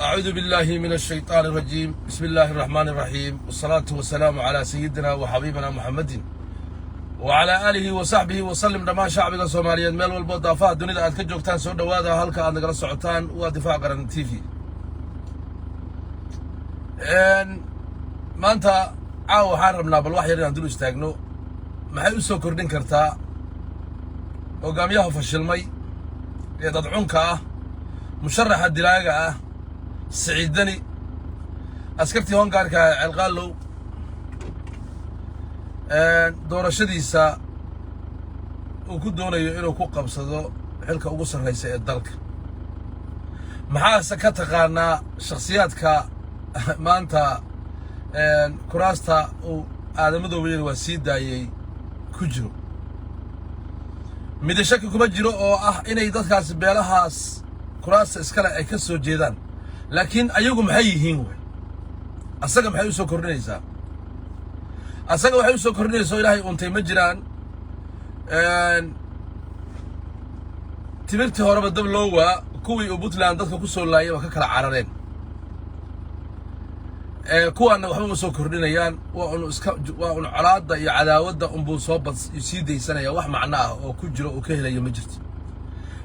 أعوذ بالله من الشيطان الرجيم، بسم الله الرحمن الرحيم، والصلاة والسلام على سيدنا وحبيبنا محمد وعلى آله وصحبه وسلم. Dhammaan shacbiga Soomaaliyeed meel walbo daafaha dunida aad ka joogtaan, soo dhowaada. Halka aad nagala socotaan waa Difaac Qaran TV. Maanta caawa waxaan rabnaa bal wax yar inaan dul istaagno. Maxay u soo kordhin kartaa hogaamiyaha fashilmay ee dadcunka ah, musharaxa dilaaga ah Siciid Deni, askartii hongaarka ah Ceelqaalow, doorashadiisa uu ku doonayo inuu ku qabsado xilka ugu sarraysa ee dalka? Maxaase ka taqaanaa shakhsiyaadka maanta kuraasta uu aadamadoobayana waa sii daayey ku jiro? Mida shaki kuma jiro oo ah inay dadkaasi beelahaas kuraasta iskale ay ka soo jeedaan, laakiin ayagu maxay yihiin? Wey asaga maxay u soo kordhinaysaa? Asaga waxay u soo kordhinaysaa oo Ilaahay untay ma jiraan. Timirtii horeba dab loo waa. Kuwii uu Puntland dadka ku soo laayay waa ka kala carareen. Kuwaanna waxba ma soo kordhinayaan. Waa unu iska waa un colaadda iyo cadaawadda unbuu soo bad sii daysanaya. Wax macno ah oo ku jiro uu ka helayo ma jirto.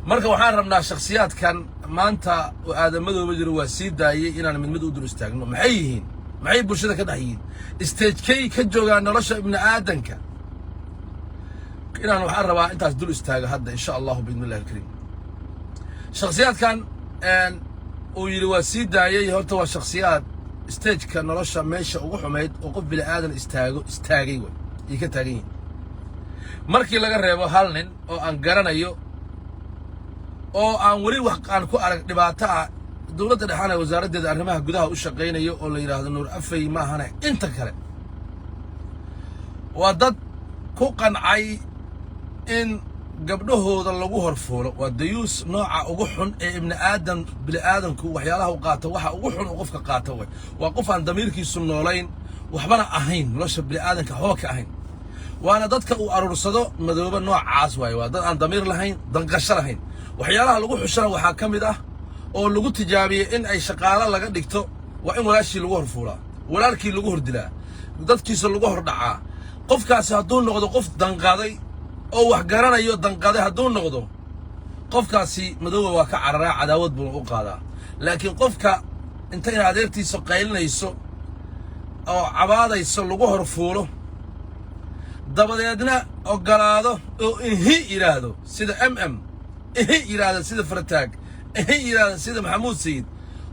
Marka waxaan rabnaa shakhsiyaadkan maanta oo aadamadooba jiro waa sii daayey inaan mid mid u dul istaagno. Maxay yihiin? Maxay bulshada ka dhex yihiin? Stagekay ka joogaan nolosha ibni aadanka? Inaan waxaan rabaa intaas dul istaago hadda, insha Allahu, biidni illahi alkariim. Shakhsiyaadkan uu yidhi waa sii daayey horta waa shakhsiyaad stageka nolosha meesha ugu xumayd oo qof bini aadan istaago istaagay way ay ka taagan yihiin, markii laga reebo hal nin oo aan garanayo oo aan weli wax aan ku arag dhibaato ah dowladda dhexaana wasaaraddeeda arrimaha gudaha u shaqaynayo oo la yidhaahdo Nuur Afey maahane. Inta kale waa dad ku qancay in gabdhahooda lagu horfuulo. Waa dayuus nooca ugu xun ee ibni aadam, bini aadamku waxyaalaha u qaato waxa ugu xun uu qofka qaato way. Waa qof aan damiirkiisu noolayn, waxbana ahayn, nolosha bini aadanka waxba ka ahayn. Waana dadka uu aruursado Madoobe. Noocaas waaye. Waa dad aan damiir lahayn, danqasho lahayn. Waxyaalaha lagu xushana waxaa ka mid ah oo lagu tijaabiyey in ay shaqaalo laga dhigto waa in walaashii lagu horfuulaa, walaalkii lagu hordilaa, dadkiisa lagu hordhacaa. Qofkaasi hadduu noqdo qof danqaday oo wax garanayo, danqaday hadduu noqdo qofkaasi, Madoobe waa ka cararaa, cadaawad buuna u qaadaa. Laakiin qofka inta in adeertiisa qaylinayso oo cabaadayso lagu horfuulo, dabadeedna ogolaado oo ihi yidhaahdo sida MM, ihi yidhaahdo sida Farataag, ihi yidhaahdo sida Maxamuud Sayid,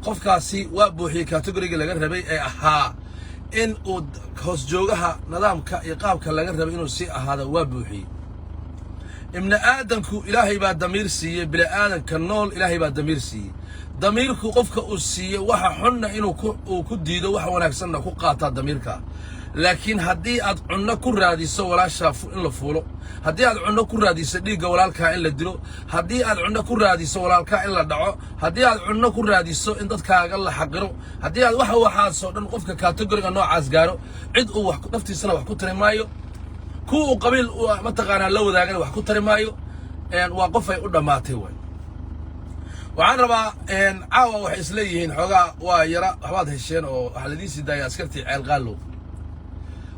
qofkaasi waa buuxiyey categoriga laga rabay ee ahaa in uu hoos joogaha nidaamka iyo qaabka laga rabay inuu sii ahaado. Waa buuxiyey. Ibni aadanku Ilaahay baa damiir siiyey. Bini aadanka nool Ilaahay baa damiir siiyey. Damiirku qofka uu siiyey waxa xunna inuu uu ku diido, waxa wanaagsanna ku qaataa damiirka. Laakiin haddii aad cunno ku raadiso walaasha in la fuulo, haddii aad cunno ku raadiso dhiigga walaalkaa in la dilo, haddii aad cunno ku raadiso walaalkaa in la dhaco, haddii aad cunno ku raadiso in dadkaaga la xaqiro, haddii aad waxa waxaasoo dhan, qofka categoriga noocaas gaaro, cid uu wax naftiisana wax ku tari maayo, kuwa uu qabiil mataqaanaa la wadaagana wax ku tari maayo. Waa qof ay u dhammaatay way. Waxaan rabaa caawa waxay isleeyihiin xoogaa waa yara waxbaad hesheen oo waxaa laidiin sii daaya askartii Ceelqaalow.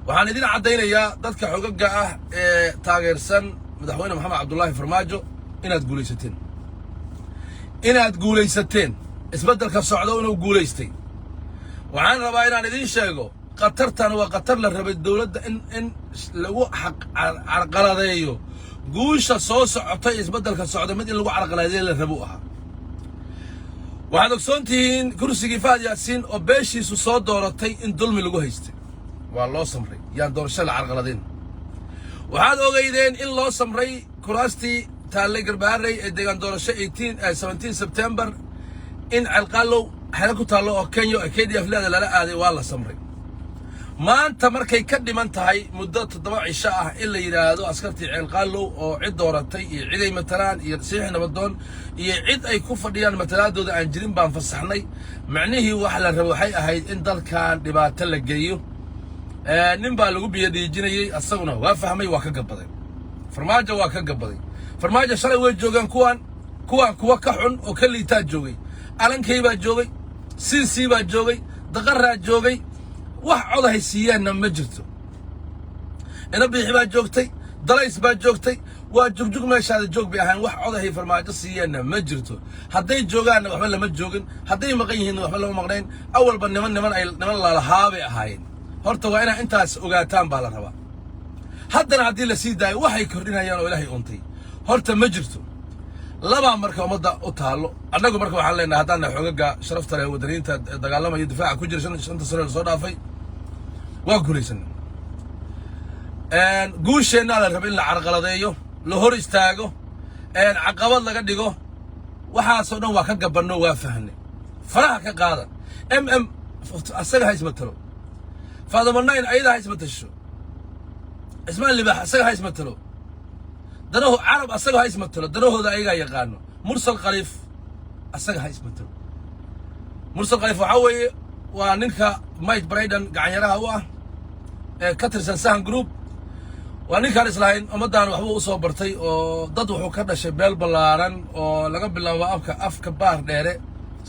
Waxaan idin caddaynayaa, dadka xogaga ah ee taageersan Madaxweyne Maxamed Cabdullaahi Farmaajo, inaad guulaysateen, inaad guulaysateen, isbeddelka socdo inuu guulaystay. Waxaan rabaa inaan idiin sheego khatartan waa khatar la rabay dowladda in lagu carqaladeeyo. Guusha soo socotay, isbeddelka socda, mid in lagu carqaladeeyo la rabo ahaa. Waxaad ogsoon tihiin kursigii Fahad Yaasiin oo beeshiisu soo dooratay in dulmi lagu haystay. Waa loo samray, yaan doorasho la carqaladayn. Waxaad ogeydeen in loo samray kuraastii taallay Garbaharey ee deegaan doorasho 17 September, in Celqaalow xero ku taallo oo Kenya ee KDF leeda lala aaday. Waa la samray. Maanta markay ka dhiman tahay muddo 7 cisho ah in la yidhaahdo askartii Ceelqaalow oo cid dooratay iyo cid ay matalaan iyo Saxiix Nabadoon iyo cid ay ku fadhiyaan matalaadooda aan jirin baan fasaxnay, macnihii wax la rabo waxay ahayd in dalkan dhibaato la geliyo. Nin baa lagu biyadhiijinayey, asaguna waa fahmay, waa ka gabaday. Farmaajo waa ka gabaday. Farmaajo shalay way joogaan kuwaan, kuwaan kuwa ka xun oo ka liitaa joogay. Alankay baa joogay. Sinsii baa joogay, Daqaraa joogay, wax codahay siiyaanna ma jirto. Ina Biixi baa joogtay, Dalays baa joogtay, waa jugjug meeshaada joog bay ahaan. Wax codahay Farmaajo siiyeenna ma jirto. Hadday joogaanna waxba lama joogin, hadday maqan yihiinna waxba lama maqnayn. Awalba niman ay niman lalahaa bay ahaayeen. Horta waa inaa intaas ogaataan baa la rabaa. Haddana haddii la sii daayo, waxay kordhinayaan oo Ilaahay untay horta ma jirto. Labaa marka ummadda u taallo. Annagu marka waxaan leenahay, haddaan nahay xoogaga sharafta leh, wadaniinta dagaalamaya, difaaca ku jira, 5-ta sano lasoo dhaafay waa guulaysanay. Guusheennaa la raba in la carqaladeeyo, la hor istaago, caqabad laga dhigo. Waxaasoo dhan waa ka gabanno, waa fahnay. Faraha ka qaada. MM asaga ha ismatalo, Faadamo Nine ayada ha ismatasho, Cismaan Libaax asaga ha ismatalo, danaho Carab asaga ha ismatalo, danahooda ayagaa yaqaano. Mursal Khaliif asaga ha ismatalo. Mursal Khaliif waxaa weeye waa ninka Mike Brayden gacanyaraha u ah ee ka tirsan Sahan Group. Waa ninkaan islahayn ummaddan waxbuu u soo bartay, oo dad wuxuu ka dhashay beel ballaaran oo laga bilaabo afka Baar Dheere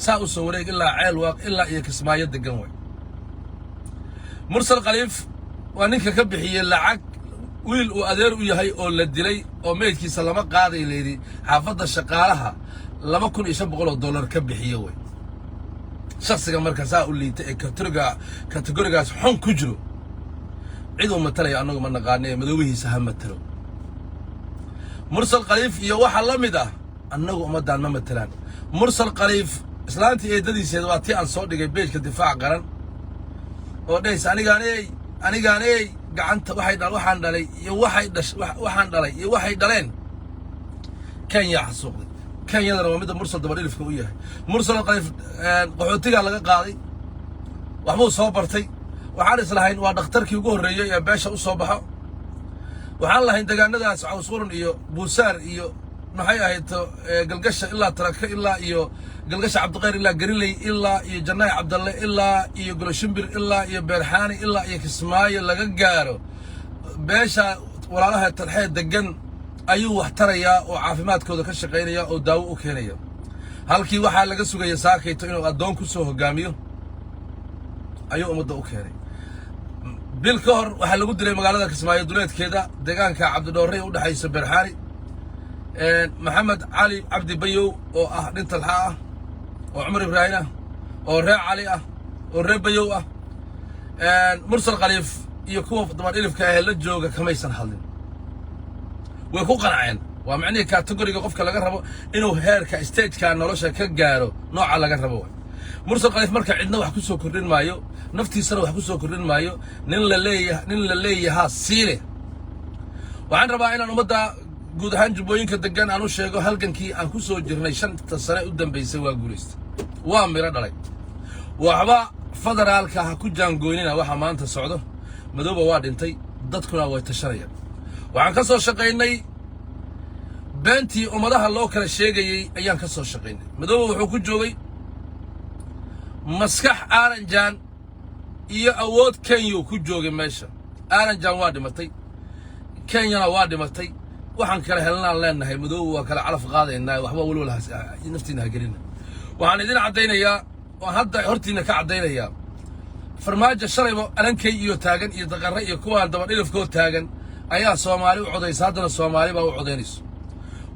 saa u soo wareeg ilaa Ceel Waaq ilaa iyo Kismaayo degan way. Mursal Khaliif waa ninka ka bixiyey lacag wiil uu adeer u yahay oo la dilay oo meydkiisa lama qaaday layidhi xaafadda Shaqaalaha, $2,500 ka bixiye wey. Shaksiga marka saa u liita ee categorygaas xun ku jiro, cid uu matalaya annagu ma naqaane, madoobihiisa ha matalo. Mursal Khaliif iyo waxa la mid ah annagu ummaddan ma matelaan. Mursal Khaliif islaantii eedadiiseeda waa tii aan soo dhigay page-ka Difaac Qaran oo dhehaysa, "Anigaan ey, anigaan ey, gacanta waxay dhal, waxaan dhalay iyo waxay dhash, waxaan dhalay iyo waxay dhaleen Kenya xasuuqday." Kenyadana waa midda Mursal dabadhilifka u yahay. Mursal Khaliif qaxootigaa laga qaaday, waxbuu soo bartay. Waxaan islahayn waa dhakhtarkii ugu horreeyey ee beesha u soo baxo. Waxaan lahayn deegaanadaas Cawsqurun iyo Buusaar iyo maxay ahayd Galgasha ilaa Taraka ilaa iyo Galgasha Cabdiqayr ilaa Gariley ilaa iyo Jannaay Cabdalle ilaa iyo Goloshimbir ilaa iyo Beerxaani ilaa iyo Kismaayo laga gaaro, beesha walaalaha Talxeed degan ayuu wax tarayaa oo caafimaadkooda ka shaqaynaya oo daawo u keenaya. Halkii waxaa laga sugaya saakayto inuu addoon ku soo hogaamiyo ayuu ummadda u keenay. Bil ka hor waxaa lagu dilay magaalada Kismaayo duleedkeeda, deegaanka Cabdidhoorey u dhexaysa Beerxaani, Maxamed Cali Cabdi Bayow oo ah nin Talxa ah oo Cumar Ibraahim ah oo reer Cali ah oo reer Bayow ah. Mursal Khaliif iyo kuwa dabadhilifka ahee la jooga kamaysan hadlin, way ku qanceen. Waa macnihii categoryga qofka laga rabo inuu heerka stageka nolosha ka gaaro, nooca laga rabo waay. Mursal Khaliif marka cidna wax ku soo kordhin maayo, naftiisana wax ku soo kordhin maayo. Nin la leeyahaa siile. Waxaan rabaa inaan ummadda guud ahaan Jubbooyinka degan aan u sheego, halgankii aan ku soo jirnay 5-ta sane u dambaysay waa guulaystay, waa miro dhalay. Waxba federaalka ha ku jaangoynina waxa maanta socdo. Madooba waa dhintay, dadkuna way tashanayaan. Waxaan ka soo shaqaynay beentii ummadaha loo kala sheegayey ayaan ka soo shaqaynay. Madooba wuxuu ku joogay maskax Aaranjaan iyo awood Kenya ku joogay meesha. Aaranjaan waa dhimatay, Kenyana waa dhimatay. Waxaan kala helnaan leenahay, Madooba waa kala calaf qaadaynaa. Waxba walwal naftiina ha gelina. Waxaan idin caddaynayaa oo hadda hortiina ka caddaynayaa, Farmaajo shalayba alankay iyo taagan iyo Daqarre iyo kuwaan dabadhilifkoo taagan ayaa Soomaali u codaysa. Haddana Soomaali baa u codaynayso.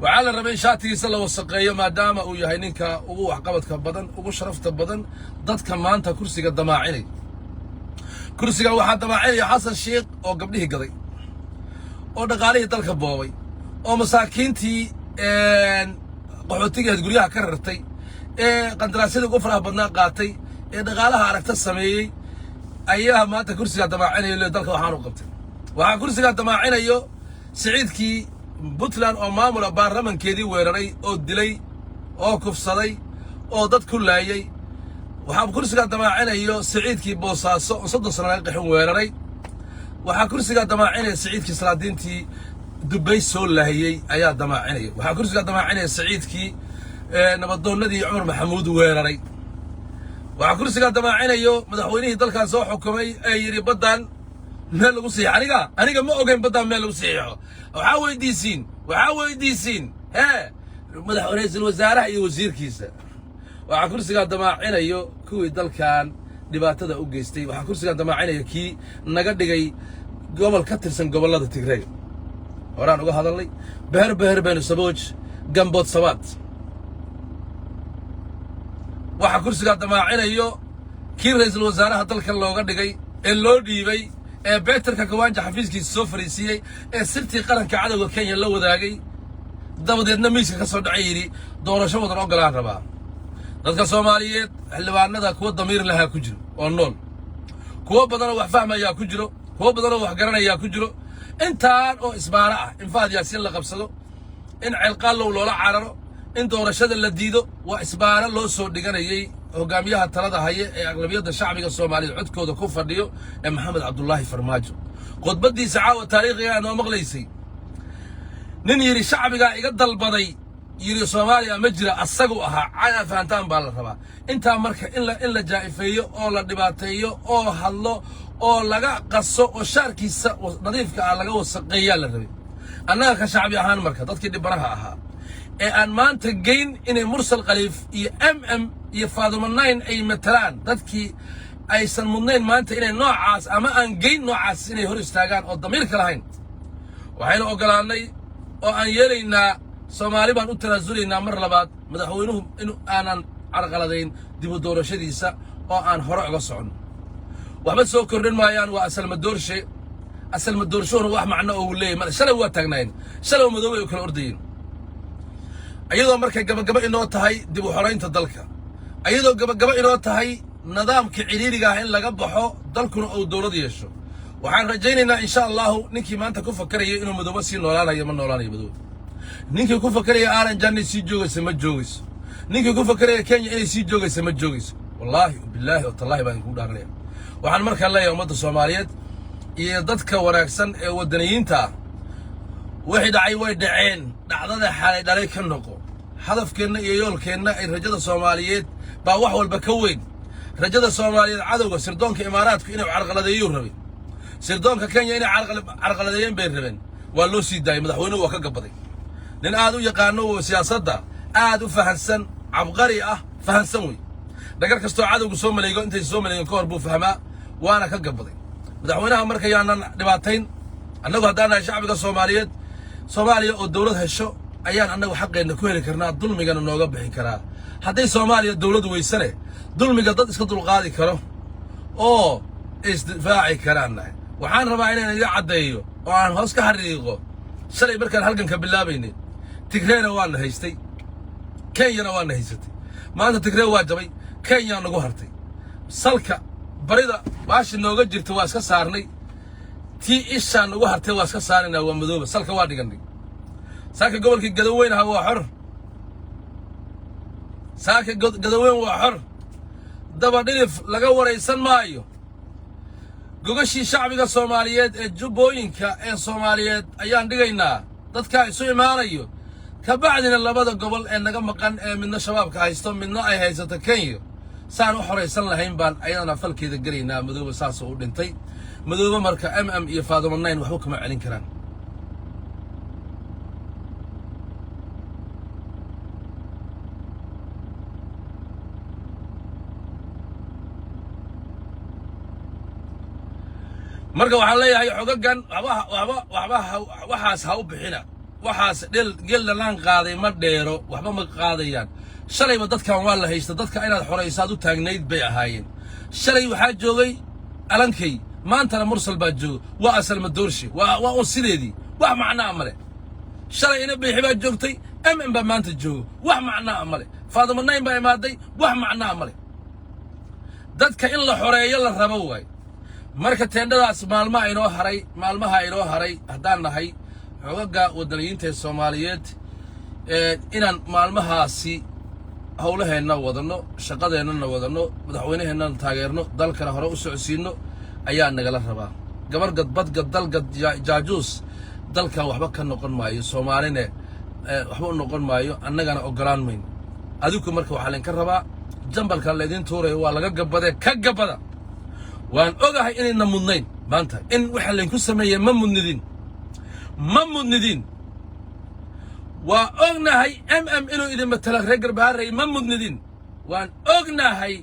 Waxaa la rabay in shaatigiisa la wasaqeeyo, maadaama uu yahay ninka ugu waxqabadka badan, ugu sharafta badan dadka maanta kursiga damaacinay. Kursiga waxaa damaacinaya Xasan Sheikh oo gabdhihii gaday, oo dhaqaalihii dalka boobay, oo masaakiintii qaxootigeed guryaha ka rartay, ee qandaraasyada ugu faraha badnaa qaatay, ee dhaqaalaha aragta sameeyey ayaa maanta kursigaa damaacinayo le dalka waxaan u qabtay. Waxaa kursigaa damaacinayo Siciidkii Puntland oo maamula baarlamankeedii weeraray oo dilay oo kufsaday oo dad ku laayay. Waxaa kursigaa damaacinayo Siciidkii Boosaaso oo 30 sano laga qaxin weeraray. Waxaa kursigaa damaacinaya Siciidkii salaadiintii Dubay soo laahiyey ayaa damaacinaya. Waxaa kursigaa damaacinaya Siciidkii nabadoonnadii Cumar Maxamuud weeraray. Waxaa kursigaa damaacinayo madaxweynihii dalkan soo xukumay ee yidhi, "Baddan meel lagu saxiixo aniga ma ogeyn, baddaan meel lagu saxiixo." Waxaa weydiisiin hee madax, ra'iisul wasaaraha iyo wasiirkiisa. Waxaa kursigaa damaacinayo kuwii dalkan dhibaatada u geystay. Waxaa kursigaa damaacinaya kii naga dhigay gobol ka tirsan gobollada Tigray. Horaan uga hadalnay beher beher beenu sabooj gambood sabaad. Waxaa kursigaa damaacinayo kii ra'iisul wasaaraha dalkan looga dhigay ee loo dhiibay, ee Beterka Kawaanja xafiiskiisa soo fariisiiyey, ee sirtii qaranka cadowga Kenya la wadaagay, dabadeedna miiska ka soo dhacay, yidhi doorasho wadan ogolaan rabaa. Dadka Soomaaliyeed, xildhibaanada kuwa damiir lahaa ku jiro oo nool, kuwo badanoo wax fahmayaa ku jiro, kuwo badanoo wax garanayaa ku jiro. Intaan oo isbaaro ah in Fahad Yaasiin la qabsado, in Ceelqaallow loola cararo, in doorashada la diido, waa isbaaro loo soo dhiganayay hogaamiyaha talada haye ee aqlabiyadda shacbiga Soomaaliyeed codkooda ku fadhiyo ee Maxamed Cabdulaahi Farmaajo. Khudbaddiisa caawa taariikhigaa noo maqlaysay, nin yidhi shacbigaa iga dalbaday, yidhi Soomaaliya ma jira, asagu ahaa. Cadaa fahantaan baa la rabaa. Intaa marka in la jaa'ifeeyo oo la dhibaateeyo oo hadlo oo laga qaso oo shaarkiisa nadiifka ah laga wasaqeeyaa la rabay. Annaga ka shacbi ahaan marka, dadkii dhibanaha ahaa ee aan maanta geyn inay Mursal Khaliif iyo MM iyo Faadumo Nine ay matalaan, dadkii aysan mudnayn maanta inay noocaas ama aan geyn noocaas inay hor istaagaan oo damiirka lahayn, waxaynu oggolaannay oo aan yeelaynaa, Soomaali baan u tanaasulaynaa mar labaad, madaxweynuhu in aanan carqaladayn dib u doorashadiisa oo aan hore uga soconno. Waxba soo kordhin maayaan. Waa asalma doorshe. Asalma doorshuhuna wax macno oo uu leeyahy male. Shalay waa taagnaayeen, shalay madoobay u kala ordayeen. Iyadoo markay gabagaba inoo tahay dib u xoraynta dalka, iyadoo gabagaba inoo tahay nidaamka cidhiiriga ah in laga baxo, dalkuna uu dowlad yeesho, waxaan rajaynaynaa insha Allahu ninkii maanta ku fakaraya inuu Madoobe sii noolaanayo, ma noolaanayo Madoobe. Ninkii ku fakaraya Aaran Janni sii joogaysa, ma joogayso. Ninkii ku fakaraya Kenya inay sii joogaysa, ma joogayso. Wallaahi, bilaahi oo tallaahi baan idinku dhaaranaya. Waxaan markaa leeyahay ummadda Soomaaliyeed iyo dadka wanaagsan ee waddaniyiinta ah, wixii dhacay way dhaceen, dhacdada xalay dhalay ka noqo. Hadafkeenna iyo yoolkeenna ay rajada Soomaaliyeed baa wax walba ka weyn. Rajada Soomaaliyeed cadowga sirdoonka Imaaraadku inuu carqaladeeyuu rabay, sirdoonka Kenya inay carqaladeeyeen bay rabeen. Waa loo sii daayey. Madaxweynuhu waa ka gabaday. Nin aad u yaqaano oo siyaasadda aad u fahansan, cabqari ah, fahansan wey. Dhagar kastoo cadowgu soo maleego, intay soo maleegin ka hor buu fahmaa, waana ka gabaday madaxweynaha. Marka yaanan dhibaatayn annagu haddaan nahay shacbiga Soomaaliyeed. Soomaaliya oo dowlad hesho ayaan annagu xaqeenna ku heli karnaa, dulmigana nooga bixi karaa. Hadday Soomaaliya dowlad weysane, dulmiga dad iska dulqaadi karo oo isdifaaci karaan nahay. Waxaan rabaa inaan iga caddeeyo oo aan hoos ka xariiqo, shalay markaan halganka bilaabaynay, Tigreena waana haystay, Kenyana waana haysatay. Maanta Tigree waa jabay, Kenya nagu hartay. Salka barida baashi nooga jirta waa iska saarnay, tii ishaa nagu hartay waa iska saaraynaa. Waa Madooba, salka waa dhigannay. Saaka gobolkii Gadaweyn ahaa waa xor. Saaka Gadaweyn waa xor. Daba dhilif laga waraysan maayo. Gogashii shacbiga Soomaaliyeed ee Jubbooyinka ee Soomaaliyeed ayaan dhigaynaa, dadkaa isu imaanayo. Ka bacdina labada gobol ee naga maqan, ee midna Shabaabka haysto, midna ay haysato Kenya, saan u xoraysan lahayn baan ayadana falkeeda gelaynaa. Madoobe saasoo u dhintay. Madoobe marka MM iyo Faadimo Nine waxba kuma celin karaan. Marka waxaan leeyahay xogagan waxba waxaas ha u bixina. Waxaas dhel gel dhalaan qaaday ma dheero, waxba ma qaadayaan. Shalayba dadkan waa la haysta. Dadka inaad xoraysaad u taagnayd bay ahaayeen. Shalay waxaa joogay Alankay, maantana Mursal baa jooga. Waa asal madoorshe, waa un sideedii, wax macnaa male. Shalay Ina Biixi baa joogtay, MM baa maanta joogo, wax macnaa male. Faadimo Nine baa imaaday, wax macnaa male. Dadka in la xoreeyo la rabo waay. Marka teendhadaas maalmaha inoo haray, maalmaha inoo haray, haddaan nahay xogaga waddaniyiinta ee Soomaaliyeed, inaan maalmahaasi howlaheenna wadanno, shaqadeennana wadanno, madaxweynaheennana taageerno, dalkana hore u socodsiinno ayaa nagala rabaa. Gabargad, badgad, dalgad, jaajuus dalkan waxba ka noqon maayo, Soomaaline waxba u noqon maayo, annagana oggolaan mayno. Adiku marka waxaa laydinka rabaa, jambalkan laydin tuurayo waa laga gabbadee, ka gabbada. Waan ogahay inayna mudnayn maanta in waxa laydinku sameeyey. Ma mudnidin, ma mudnidin. Waa ognahay MM inuu idin matala reer Garbaharey. Ma mudnidin. Waan ognahay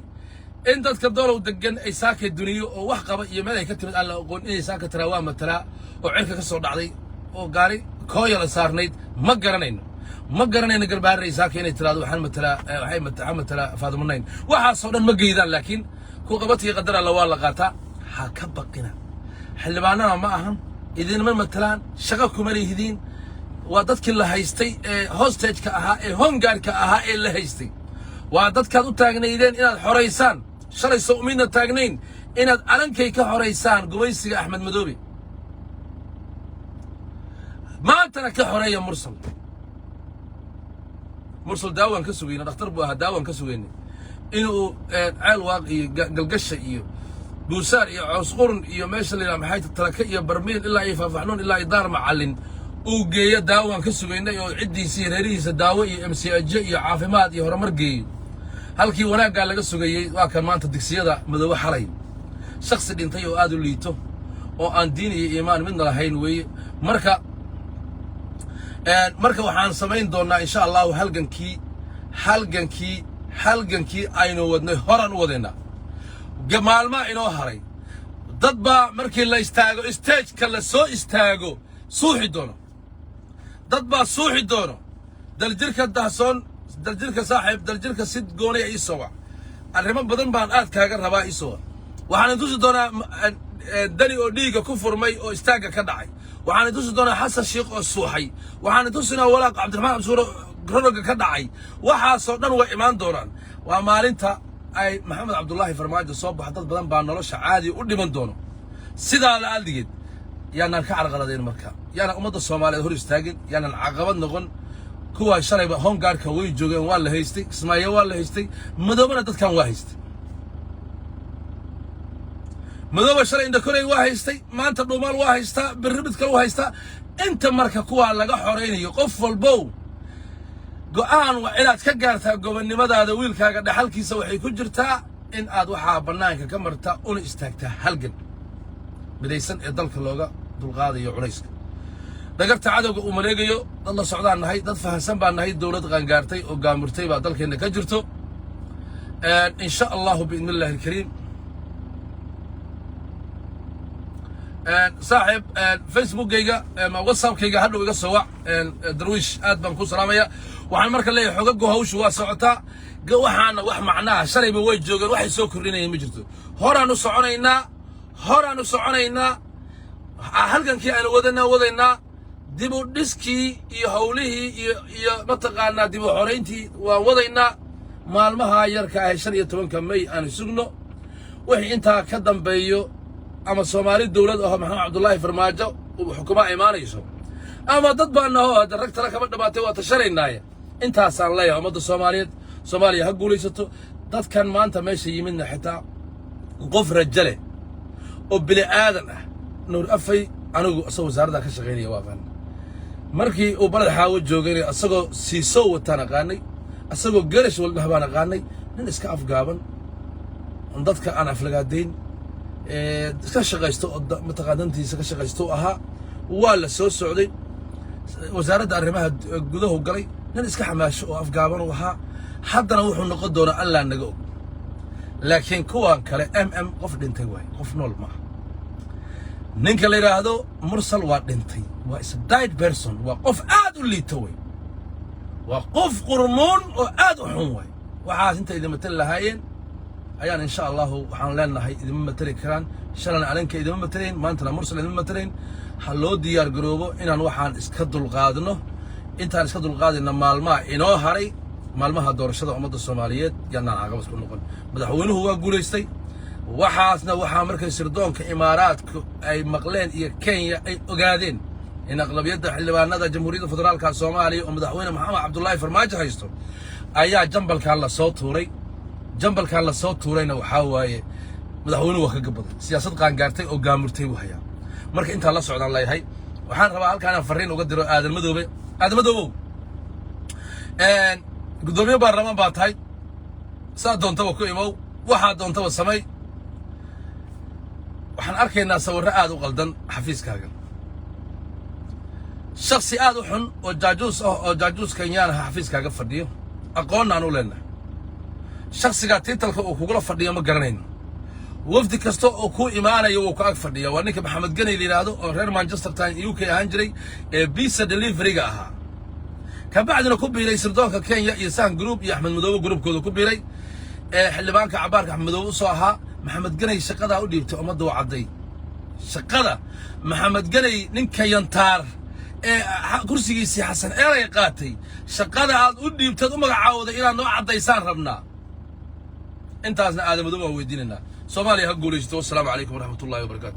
in dadka Doolow degan ay saaka duniyo oo wax qaba iyo meel ay ka timid aan la aqoon inay saaka tiraa waa matalaa, oo cirka ka soo dhacday oo gaari kooyala saarnayd. Ma garanayno, ma garanayno Garbaharey saaka inay tiraado waxaan matalaa, waxay waxaan matalaa Faadumo Nayn. Waxaasoo dhan ma geydaan, laakiin ku qabatii qadar Alla waa la qaataa. Ha ka baqina, xildhibaanana ma ahan, idinma matalaan, shaqo kuma lihidiin. Waa dadkii la haystay ee hostage-ka ahaa ee Home Guard-ka ahaa ee la haystay. Waa dadkaad u taagnaydeen inaad xoraysaan shalay. Soo umidna taagnayn inaad alankay ka xoraysaan gumaysiga Axmed Madoobe? Maantana ka xoreeya Mursal. Mursal daawaan ka sugayna, dhakhtar buu ahaa, daawaan ka sugaynay inuu Ceel Waaq iyo Galgasha iyo Buusaar iyo Coos Qurun iyo meesha la yidhaha maxay, Talaka iyo Barmiil ilaa iyo Faafaxnuun ilaa iyo Daar Macallin uu geeyo. Daawaan ka sugaynay oo ciddiisa iyo reerihiisa daawo iyo MCH iyo caafimaad iyo horumar geeyo. Halkii wanaaggaa laga sugayey waa kan maanta digsiyada madoobe xalay. Shaksi dhintay oo aad u liito oo aan diin iyo iimaan midna lahayn weeye. Marka waxaan samayn doonnaa, insha Allahu, halgankii aynu wadnay horaan u wadaynaa. Maalmaa inoo haray. Dad baa markii la istaago, stage-ka la soo istaago, suuxi doono. Dad baa suuxi doono. Daljirka Dahsoon, Daljirka saaxiib, Daljirka sid goonaya ii soo wac. Arrimo badan baan aad kaaga rabaa, ii soo wac. Waxaan tusi doonaa Dani oo dhiigga ku furmay oo istaagga ka dhacay. Waxaan tusi doonaa Xasan Sheikh oo suuxay. Waxaan tusinaa walaaq Cabdiraxmaan Cabdisuuro ronoga ka dhacay. Waxaasoo dhan way imaan doonaan. Waa maalinta ay Maxamed Cabdullaahi Farmaajo soo baxo. Dad badan baa nolosha caadi u dhiman doono. Sidaa la adligeed yaanaan ka carqaladayn. Marka yaanaan ummadda Soomaaliyeed hor istaagin, yaanaan caqabad noqon. Kuwaa shalayba Home Guard-ka way joogeen, waa la haystay. Kismaayo waa la haystay. Madoobana dadkan waa haystay. Madooba shalay Indhakorey waa haystay, maanta Dhuumaal waa haystaa, berri mid kale waa haystaa. Inta marka kuwaa laga xoraynayo, qof walbow go'aan waa inaad ka gaartaa gobonnimadaada. Wiilkaaga dhaxalkiisa waxay ku jirtaa in aad waxaa bannaanka ka martaa una istaagtaa halgan midaysan ee dalka looga dulqaadayo culayska dhagarta cadowga uu maleegayo. Dad la socdaan nahay, dad fahansan baan nahay. Dowlad qaangaartay oo gaamurtay baa dalkeenna ka jirto, insha Allahu, biidni Illahi alkariim. Saaxiib, Facebookgayga ama WhatsAppkayga hadhow iga soo wac. Darwiish, aad baan ku salaamaya. Waxaan marka leeyahay, xogagu hawshu waa socotaa. Waxaana wax macnaha shalayba way joogeen, waxay soo kordhinayeen ma jirto. Horaan u soconaynaa, horaan u soconaynaa. Halgankii aanu wadanaa wadaynaa, dib u dhiskii iyo howlihii iyo mataqaanaa dib u xorayntii waan wadaynaa. Maalmaha yarka ah 15-ka May aan sugno. Wixii intaa ka dambeeyo, ama Soomaali dowlad aho Maxamed Cabdullaahi Farmaajo uu xukumaa imaanayso, ama dad baa naho hadda rag tala kama dhamaatay, waa tashanaynaaye. Intaasaan leeyahay ummadda Soomaaliyeed: Soomaaliya ha guulaysato. Dadkan maanta meesha yimidna, xitaa qof rajo leh oo bini aadan ah, Nuur Afay, anigu isagoo wasaaradda ka shaqaynaya waa aqaanay. Markii uu Baled Xaawo joogayna isagoo siisoo wataan aqaanay, isagoo garash waldhah baan aqaanay. Nin iska afgaaban oon dadka aan aflagaadayn, iska shaqaysto oo mataqaan dantiisa ka shaqaysto u ahaa. Waa la soo socday, wasaaradda arrimaha gudahu galay. Nin iska xamaasho oo afgaaban uu ahaa. Haddana wuxuu noqon doonaa Allah naga og. Laakiin kuwan kale, MM qof dhintay waaye, qof nool maaha. Ninka la yidhaahdo Mursal waa dhintay, waa is a dead person, waa qof aad u liito wey, waa qof qurmuun oo aad u xun way. Waxaas inta idin matali lahaayeen ayaan, insha Allahu, waxaan leenahay idinma matali karaan. Shalana alinka idinma matalayn, maantana Mursal idinma matalayn. Ha loo diyaar garoobo inaan waxaan iska dulqaadno. Intaan iska dulqaadayna maalmaha inoo haray, maalmaha doorashada, ummadda Soomaaliyeed yaanaan caqabad ku noqon. Madaxweynuhu waa guulaystay. Waxaasna waxaa markay sirdoonka Imaaraadku ay maqleen iyo Kenya ay ogaadeen in aqlabiyadda xildhibaanada Jamhuuriyadda Federaalka Soomaaliya oo madaxweyne Maxamed Cabdullaahi Farmaajo haysto ayaa jambalkan la soo tuuray. Jambalkan la soo tuurayna waxaa waaye madaxweynuhu waa ka gabaday. Siyaasad qaangaartay oo gaamurtay buu hayaa. Marka intaan la socdaan leeyahay, waxaan rabaa halkaan inaan farriin uga diro Aadan Madoobe. Aadan Madoobow, guddoomiye baarlamaan baa tahay. Saa doontaba ku imow, waxaa doontaba samay. Waxaan arkaynaa sawirro aad u qaldan xafiiskaaga. Shaksi aad u xun oo jaajuus ah oo jaajuus Kenyaan ah xafiiskaaga fadhiyo, aqoonna aan u leenahay. Shaksigaa title-ka uu kugula fadhiyo ma garanayno. Wafdi kasta oo kuu imaanaya wuu ku ag fadhiya. Waa ninka Maxamed Ganey la yidhaahdo oo reer Manchester Town, UK ahaan jiray, ee pizza delivery-ga ahaa, kabacdina ku biiray sirdoonka Kenya iyo Sahan Group iyo Axmed Madoobe groupkooda ku biiray, ee xildhibaanka cabaarka Axmed Madoobe usoo ahaa. Maxamed Ganey shaqadaa u dhiibtay ummadda waa cadday. Shaqada Maxamed Ganey, ninka yantaar ee kursigiisii Xasan Eelay qaatay, shaqada aad u dhiibtaad u magacaawday inaad noo caddaysaan rabnaa. Intaasna Aadamadoobe waan weydiinaynaa. Soomaaliya ha guulaysato. Wassalaamu calaykum waraxmatullahi wabarakatu.